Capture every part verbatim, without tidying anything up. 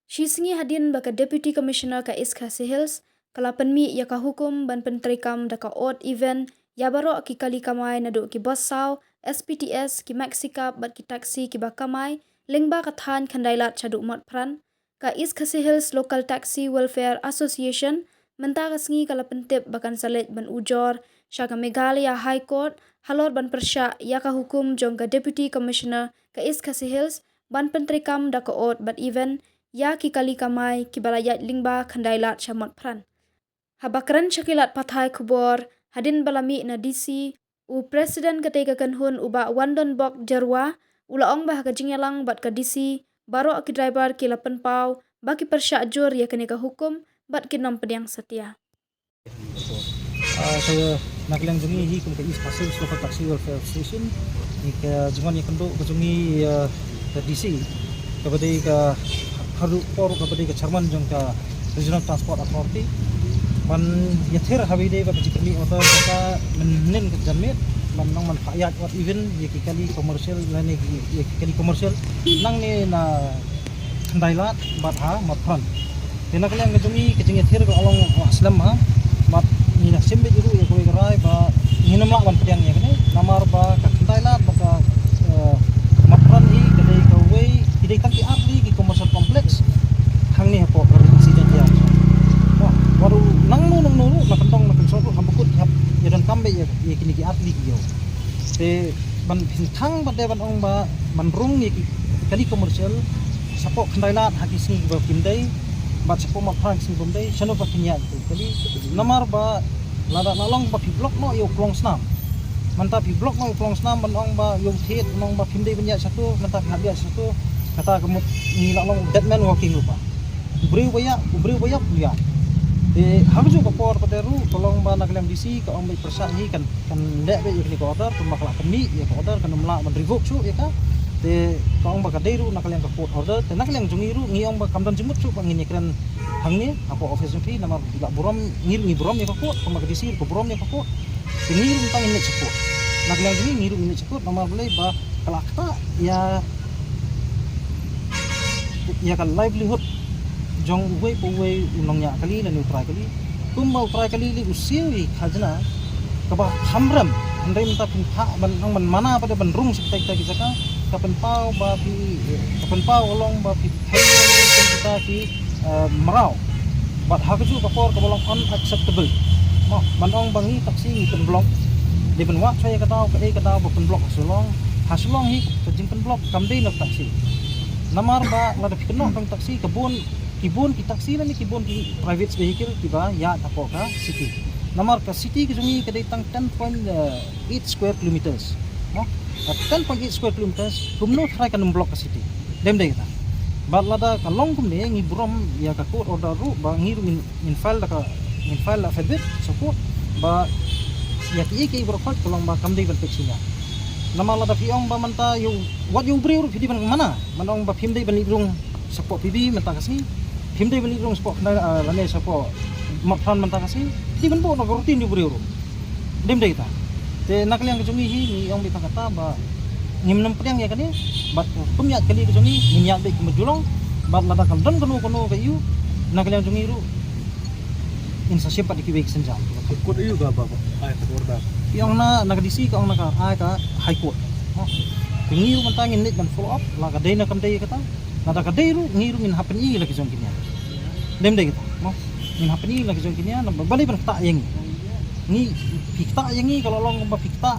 Shi sngi hadien ba ka Deputy Commissioner ka East Khasi Hills ka la pynmih ïa ka hukum ban pyntreikam da ka odd even ïa baroh ki kali kamai naduh ki bus saw, S P T S, ki maxi cab bad ki taxi kiba kamai lyngba ka thaiñ Khyndai Lad shaduh Motphran, ka East Khasi Hills Local Taxi Welfare Association mynta ka sngi ka la pyntip ba kan sa leit ban ujor sha ka Meghalaya High Court halor ban pyrshah ïa ka hukum jong ka Deputy Commissioner ka East Khasi Hills ban pyntreikam da ka odd bad even ïa ki kali kamai kiba la ïaid lyngba Khyndai Lad sha Motphran. Haba kren sha ki lad pathai khubor hadien ba la mih na D C, u President katei ka kynhun u Bah Wandonbok Jyrwa u la ong ba ha ka jingïalang bad ka D C, baroh ki driver ki la pynpaw ba ki pyrshah jur ïa kane ka hukum bad kin ym pdiang satia. Ah, so, na ka liang jong ngi hi kum ka East Khasi Hills Local Taxi Welfare Association, ngi ka jingwan ïakynduh ka jong ngi, ah, ka D C, kaba dei ka haduh por kaba dei ka chairman jong ka Regional Transport Authority, ban ïathir ha ba ïadei bad ka jingpynmih order jong ka mynhynnin ka janmiet ban nang ban phah ïaid odd even ïa ki kali commercial lane ïa ki kali commercial nangne na Khyndai Lad bad ha Motphran. Te na ka liang ka jong ngi ka jingïathir ka long la slem ha, bad ngi la shim beit ruh ïa kawei ka rai ba ngin ym lah ban pdiang ïa kane, namar ba ka Khyndai Lad bad ka, eh, Motphran hi ka dei kawei, ki dei tang ki artylli ki commercial complex hangne hapoh ka Ri Khasi Jaiñtia. Wah, wat u nangno nangno ruh, na kyndong na kynsot ruh, haba kut ki hap ïadonkam beit ïa, ïa kine ki artylli ki ïew. Te ban pynthang bad dei ban ong ba ban rung ïa ki kali commercial shapoh Khyndai Lad ha ki sngi kiba kim dei, bad shapoh Motphran ki sngi bym dei, shano pat kin ïaid ki kali. Namar ba lada la long ba phi block noh ïa u klong snam, mynta phi block noh ïa u klong snam ban ong ba ïa u thied ban ong ba phim dei ban ïaid shato, mynta phi hap ïaid shato, kata ka mut ngi la long dead man walking ruh ba u briew ba ïap, u briew ba ïap u ïap. Te ha kajuh ka por pat ruh ka long ba na ka liang D C ka ong ba pyrshah hi kan, kan leh beit ïa kane ka order, kumba ka la pynmih ïa ka order kan ym lah ban revoke shuh ïa ka. Te ka ong ba ka dei ruh na ka liang ka court order, te na ka liang jong ngi ruh ngi ong ba kam don jingmut shuh ba ngin ïakren hangne hapoh office jong phi, namar la burom, ngi ruh ngi burom ïa ka court, kumba ka D C ruh ka burom ïa ka court. Te ngi ruh mynta ngin leit sha court. Na ka liang jong ngi, ngi ruh ngin leit sha court, namar balei ba ka la ktah ïa, ïa ka livelihood jong uwei pa uwei u nongñiah kali lane u trai kali. Kumba u trai kali lei u siew ïa ka khajna kaba kham rem, hynrei mynta phin phah ban, ban mana pat ban rung sha kita ki jaka, ka pynpaw ba phi, ka pynpaw ka long ba phi thei ïa kita ki, eh, mraw. Bad ha kajuh ka por kaba long unacceptable. Mo, ban ong ba ngi taxi ngi pynblock. Dei ban wad shuwa ïa ka daw, kaei ka daw ba pynblock ha Shillong. Ha Shillong hi ka jingpynblock kam dei na taxi. Namar ba lada phi kynnoh tang taxi, ka bun, ki bun ki taxi lane ki bun ki private vehicle kiba ïaid hapoh ka city. Namar ka city ka jong ngi ka dei tang ten point eight square kilometers. Mo, ka ten point eight square kilometers, kumno tharai kan ym block ka city? Dem dei kata. Bad lada ka long kumne, ngi burom ïa ka court order ruh ba ngi ruh ngin, ngin file da ka, ngin file da affidavit sha court ba ïa kiei kiei baroh khoit ka long ba kam dei ban peit shuh ïa. Namar lada phi ong ba mynta ïa u, wat ïa u briew ruh phi dei ban mana, ban ong ba phim dei ban leit rung shapoh P B mynta ka sngi, phim dei ban leit rung shapoh Khyndai, ah, lane shapoh Motphran mynta ka sngi, phi dei ban buh na ka routine ïa u briew ruh. Dem dei kata. Te na ka liang ka jong ngi hi ngi ong beit tang kata ba ngim nym pdiang ïa kane, bad kum ïaid kali ka jong ngi ngin ïaid beit kum ba ju long, bad lada ka don kano kano ka ïew na ka liang jong ngi ruh ngin sa shim pat da kiwei ki sienjam. Ka court ïew ka ba, ba ai ka order. Ki ong na, na ka D C ka ong na ka ai ka High Court. Mo. Te ngi ruh mynta ngin leit ban follow up la ka dei ne kam dei kata. Lada ka dei ruh ngi ruh ngin hap pyni la ki jong ki nia. Dem dei kata, mo. Ngin hap pyni la ki jong ki nia, namar balei ban ktah ïa ngi. Ngi, phi ktah ïa ngi ka la long ba phi ktah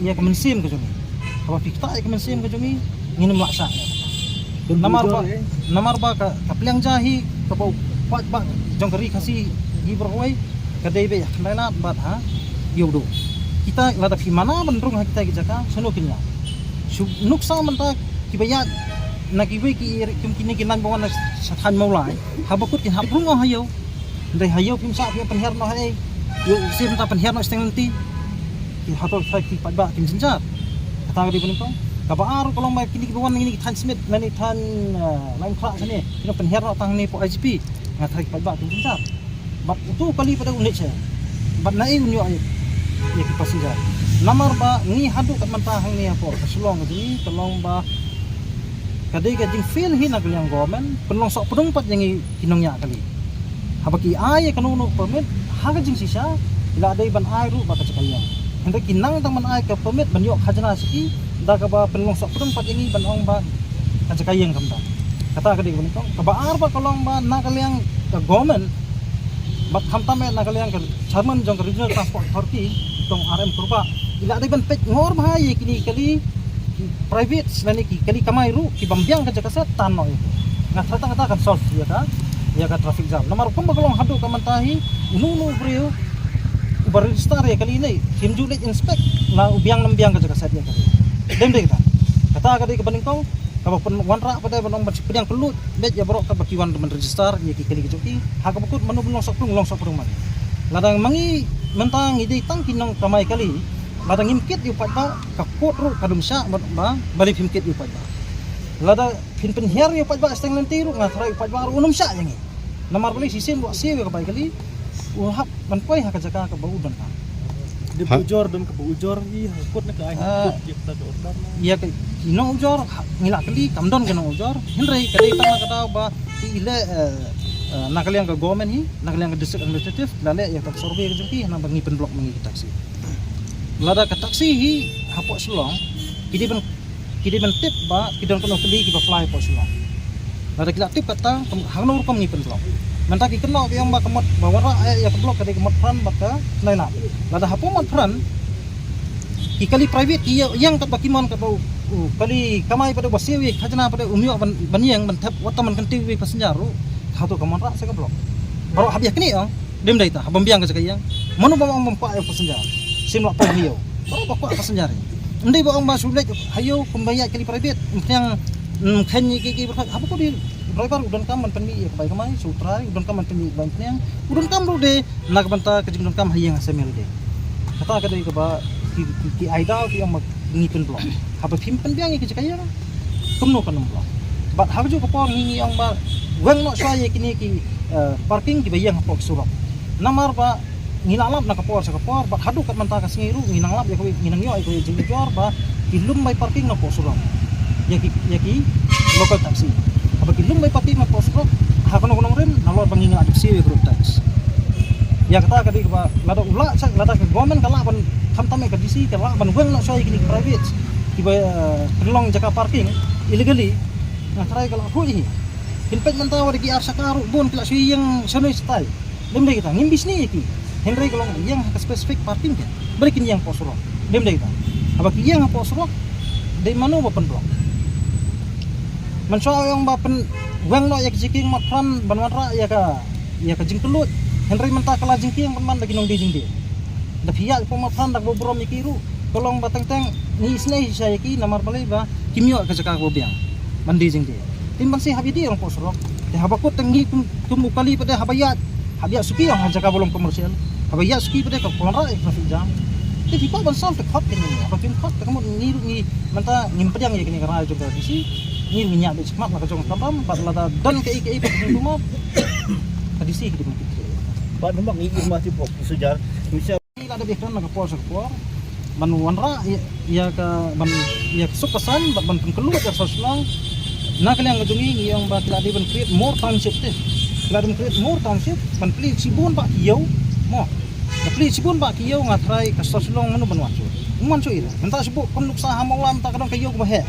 ïa ka mynsiem ka jong ngi. Haba phi ktah ïa ka mynsiem ka jong ngi, ngin ym lah shah ïa kata. Namar ba, namar ba ka, ka pliang ja hi kaba u paidbah jong ka Ri Khasi hi baroh kawei ka dei beit ha Khyndai Lad bad ha Iewduh. Kita lada phi mana ban rung ha kita ki jaka, shano kin ïaid? Shu nuksa mynta kiba ïaid na kiwei ki ri kum kine ki nine one one na sha thaiñ Mawlai. Haba kut kin hap rung ha ïew. Hynrei ha ïew phim shah phi pynhiar noh ha ei. Ïew shisha mynta pynhiar noh shiteng lynti. Ki hato ki paidbah kin jynjar. Kata ka dei ba nyngkong. Kaba ar ka long ba kine kiba wan na kine ki thaiñ Smit lane thaiñ, eh, Laitumkhrah kane. Kin pynhiar noh tang ne hapoh I G P. Nga tharai ki paidbah kin jynjar. Bad uto u kali pat u leit sha. Bad naei un ïoh ïa, ïa ki passenger. Namar ba ngi haduh kat mynta hangne hapoh ka Shillong ka jong ngi ka long ba Ka dei ka jingfail hi na ka liang government, pynlong sohpdung pat ïa ngi ki nongñiah kali. Haba ki ai ïa kano kano permit, ha ka jingshisha, la dei ban ai ruh bad ka jaka ïeng. Hynrei ki nang tang ban ai ka permit ban ïoh khajna sha ki, da kaba pynlong sohpdung pat ïa ngi ban ong ba ka jaka ïeng kam don. Kata ka dei kaba nyngkong. Kaba ar ba ka long ba na ka liang ka government, bad khamtam eh na ka liang ka chairman jong ka Regional Transport Authority, tong R M Kurbah, i la dei ban peit ngor bha ïa kine kali ki private lane ki kali kamai ruh ki bym biang ka jaka set tan noh ïa ki. Nga thrang tang kata kan solve ïa ka, ïa ka traffic jam. Namar kumba ka long haduh ka mynta hi, uno uno u briew uba register ïa kali ne, kim ju leit inspect la u biang ne ym biang ka jaka set ïa kali. Dem dei kata. Kata ka dei kaba nyngkong. Kaba pynwanrah pat de ban ong ban shu pdiang kylluid beit ïa baroh katba ki wan ban register ïa ki kali ka jong ki. Ha kaba kut mano ban long sohpdung, long sohpdung ma ngi. Lada ma ngi mynta ngi dei tang ki nongkamai kali, lada ngim kit ïa u paidbah, ka kot ruh ka dum shah ba, ba, balei phim kit ïa u paidbah. Lada phin pynhiar ïa u paidbah shiteng lynti ruh, nga tharai u paidbah ruh un ym shah ïa ngi. Namar balei, shisien ba u siew ïa ka bai kali, u hap ban poi ha ka jaka kaba u donkam. Dei ba ujor, don kaba ujor hi, ha kot ne ka ai, ha kot ïa kata ka order na. Ïa ka, ki nong ujor, ha, ngi la kylli, kam don ki nong ujor. Hynrei ka dei tang na ka daw ba i leh, eh, eh, na ka liang ka government hi, na ka liang ka district administrative, la leh ïa ka survey ka jong ki, na ba ngi pynblock ma ngi ki taxi. Lada ka taxi hi hapoh Shillong, ki dei ban, ki dei ban tip ba ki don kano kali kiba fly hapoh Shillong. Lada ki la tip kata, kam, hangno rukom ngi pynblock. Mynta ki kynnoh ba ïa ba ka Mot, ba wanrah eh ïa ka block ka dei ka Motphran bad ka Khneilad. Lada hapoh Motphran ki kali private ki ïa, ïeng katba ki mon katba u, u kali kamai pat de ba siew ïa khajna pat de um ïoh ban, ban ïeng ban thep wat tang ban kyntiew ïa passenger ruh. Hato ka wanrah sa ka block. Baroh hap ïa kane ong. Dem dei ta, ha bym biang ka jaka ïeng. Mano ba ong bym kwah ïa passenger. Sim lah pom ha ïew. Baroh ba kwah passenger. Ym dei ba ong ba shu leit ha ïew kumba ïaid kali private. Ym khniang, ym kheiñ ïa ki, ki, ha ba kut de driver u donkam ban pynmih ïa ka bai kamai, shu trai, u donkam ban pynmih bai khniang. U donkam ruh de na ka bynta ka jingdonkam ha ïing ha sem ïa lade. Kata ka dei kaba ki, ki, ki ai daw ki ong ba ngi pynblock. Haba phim pynbiang ïa ka jaka ïeng, kumno kan ym block. Bad ha kajuh ka por ngi, ngi ong ba weng noh shuwa ïa kine ki, eh, parking kiba ïeng hapoh ki surok. Namar ba ngi la lap na ka por sha ka por, bad haduh kat mynta ka sngi ruh ngi nang lap ïa kawei, ngi nang ïoh ïa kawei jingujor ba ki lum bai parking napoh surok. Ïa ki, ïa ki local taxi. Haba ki lum bai parking napoh surok, ha kano kano rim, nalor ba ngi ngi la dep siew ïa ka road tax. Ïa kata ka dei kaba lada u lah, lada ka government ka lah ban, khamtam eh ka D C ka lah ban weng noh shuwa ïa kine ki private kiba, eh, pynlong jaka parking illegally. Nga tharai ka la khuid hi. Phin peit mynta wat ki ar shaka ruh bun ki la shu ïeng shano shatai. Dem dei kita, ngim bishni ïa ki. Hynrei ka long ïeng ha ka specific parking ka. Balei kin ïeng hapoh surok. Dem dei kita. Haba ki ïeng hapoh surok, dei mano ba pynblock. Mynshuwa ong ba pynweng noh ïa ka jingkieng Motphran ban wanrah ïa ka, ïa ka jingkylluid. Hynrei mynta ka la jingkieng ban man da ki nongdie jingdie. Da phi ïaid hapoh Motphran da kaba burom ïa ki ruh. Ka long ba teng teng ngi isynei shisha ïa ki namar balei ba kim ïoh ka jaka kaba biang ban die jingdie. Te ban shu hap ïa die hapoh surok. Te haba kut teng ngi kum, kum u kali pat de haba ïaid, hap ïaid suki ha jaka ba long commercial. Haba ïaid suki pat de ka wanrah ïa ka traffic jam. Te phi kwah ban solve te khot kane. Haba phim khot te ka mut ngi ruh ngi mynta ngim pdiang ïa kane ka rai jong ka D C. Ngi ruh ngi ñiah beit shakhmat la ka jong ka kamram bad lada don kaei kaei ba ka jingtuma, ka D C ka dei ban kit. Bad namar ngi ïohi ma ti pok ki sujar. Ngi la dep ïakren na ka por sha ka por ban wanrah ïa, ïa ka, ban ïa ka suk ka saiñ bad ban pynkylluid ïa ka sor Shillong. Na ka liang ka jong ngi ngi ong ba ki la dei ban create more township te. Ki la dei ban create more township ban plie shibun bah ki ïew. Mo. Ka plie shibun bah ki ïew nga tharai ka sor Shillong mano ban wan shuh. Ym wan shuh ïa. Mynta shibun kum nuksa ha Mawlai mynta ka don ka ïew kaba heh.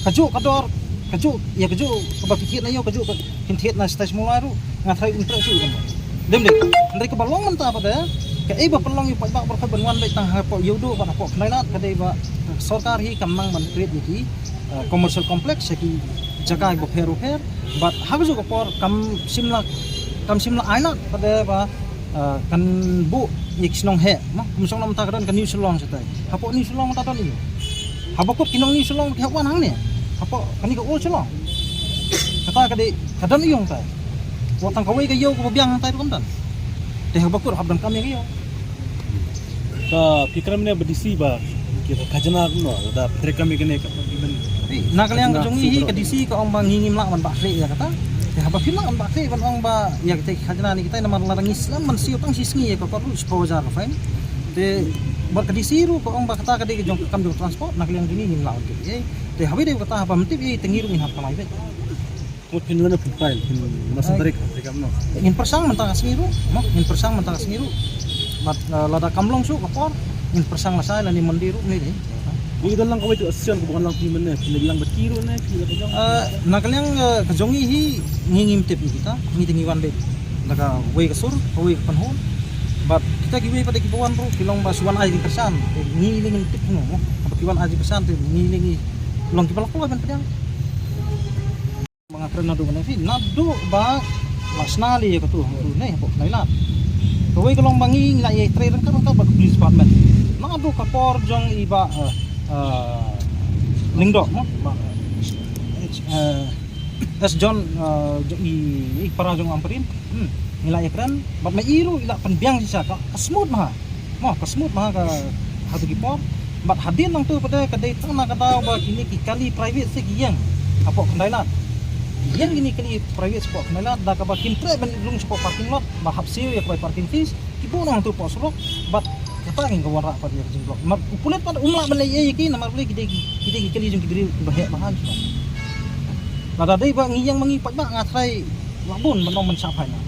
Kajuh ka dor, kajuh ïa kajuh kaba ki thied na ïew kajuh ka kin thied na stage Mawlai ruh, nga tharai un treh shuh ïa ka. Dem dei. Hynrei kaba long mynta pat de, kaei ba pynlong ïa u paidbah baroh ban wan beit tang hapoh Ïewduh bad hapoh Khneilad ka dei ba sorkar hi kam nang ban create ïa ki, eh, commercial complex ïa ki jaka bapher bapher bad ha kajuh ka por kam shym la, kam shym la ai lad pat de ba, eh, kan buh ïa ki shnong heh, mo, kum shnong mynta ka don ka New Shillong shatai. Hapoh New Shillong mynta don ïa. Haba kut ki nong New Shillong ki hap wan hangne. Hapoh kane ka Old Shillong. Kata ka dei ka don ïa u hangtai. Wat tang kawei ka ïew kaba biang hangtai ruh kam don. Te haba kut hap donkam ïa ka ïew. Ka phi kren mynne ba D C ba ki ka khajna kumno lada phi treikam ïa kane ka. Na ka liang ka jong ngi hi ka D C ka ong ba ngi ngim lah ban bah khleh ïa kata. Te haba phim lah ban bah khleh ban ong ba ïa kata ka khajna ne kita namar lada ngi slem ban siew tang shi sngi ïa ka kot ruh shiphew hajar ka fine. Te bad ka D C ruh ka ong ba kata ka dei ka jong ka kam jong transport na ka liang jong ngi ngim lah ban kit ïa. Hawei dei kata, haba ym tip ïa i, te ngi ruh ngin hap kamai beit. Mut phin wan phin file, phin masa tarik, tarik kam no. Ngin pyrshang mynta ka sngi ruh, mo, ngin pyrshang mynta ka sngi ruh. Bad, eh, lada kam long shuh ka por, ngin pyrshang lashai lane Monday ruh ne dei. Ngi dang lang kawei tu action kaba ngan lang phi mynne, phi lang ba ki ruh ne, phi la ka jong. Eh, na ka liang, eh, ka jong ngi hi, ngi ngim tip ïa kita, ngi te ngi wan beit da kawei ka sur, kawei ka pynhun. Bad kita kiwei pat de kiba wan ruh ki long ba shu wan ai jingkyrshan. Te ngi lei ngim tip, mo, mo. Haba ki wan ai jingkyrshan te ngi lei ngi long kiba la kloi ban pdiang. Ba nga kren naduh mynne phi, naduh ba la shna lei ïa katu, katu ne hapoh Khyndai Lad. Kawei ka long ba ngi ngi la ïatrei ryngkat ryngkat bad ka police department. Naduh ka por jong i Bah, eh, eh, Lyngdoh, mo, Bah, eh, eh, S John, eh, jong i, i para jong u Ampareen. Hmm. Ngi la ïakren bad ma i ruh i la pynbiang shisha, ka, ka smooth bha. Mo, ka smooth bha ka, ha tu ki por. Bad hadien nangtu pat de ka dei tang na ka daw ba kine ki kali private se ki ïeng hapoh Khyndai Lad. Ki ïeng kine ki kali private shapoh Khyndai Lad da kaba kim treh ban rung shapoh parking lot, ba hap siew ïa ka bai parking fees, ki buh nangtu hapoh surok. Bad kata ngin ka wanrah pat ïa ka jingblock. Namar u pulit pat um lah ban leh ei ei ïa ki, namar balei, ki dei ki, ki dei ki kali jong ki briew kiba heh bha ki. Lada dei ba ngi ïeng ma ngi pat ba nga tharai la bun ban ong ban shah phai na.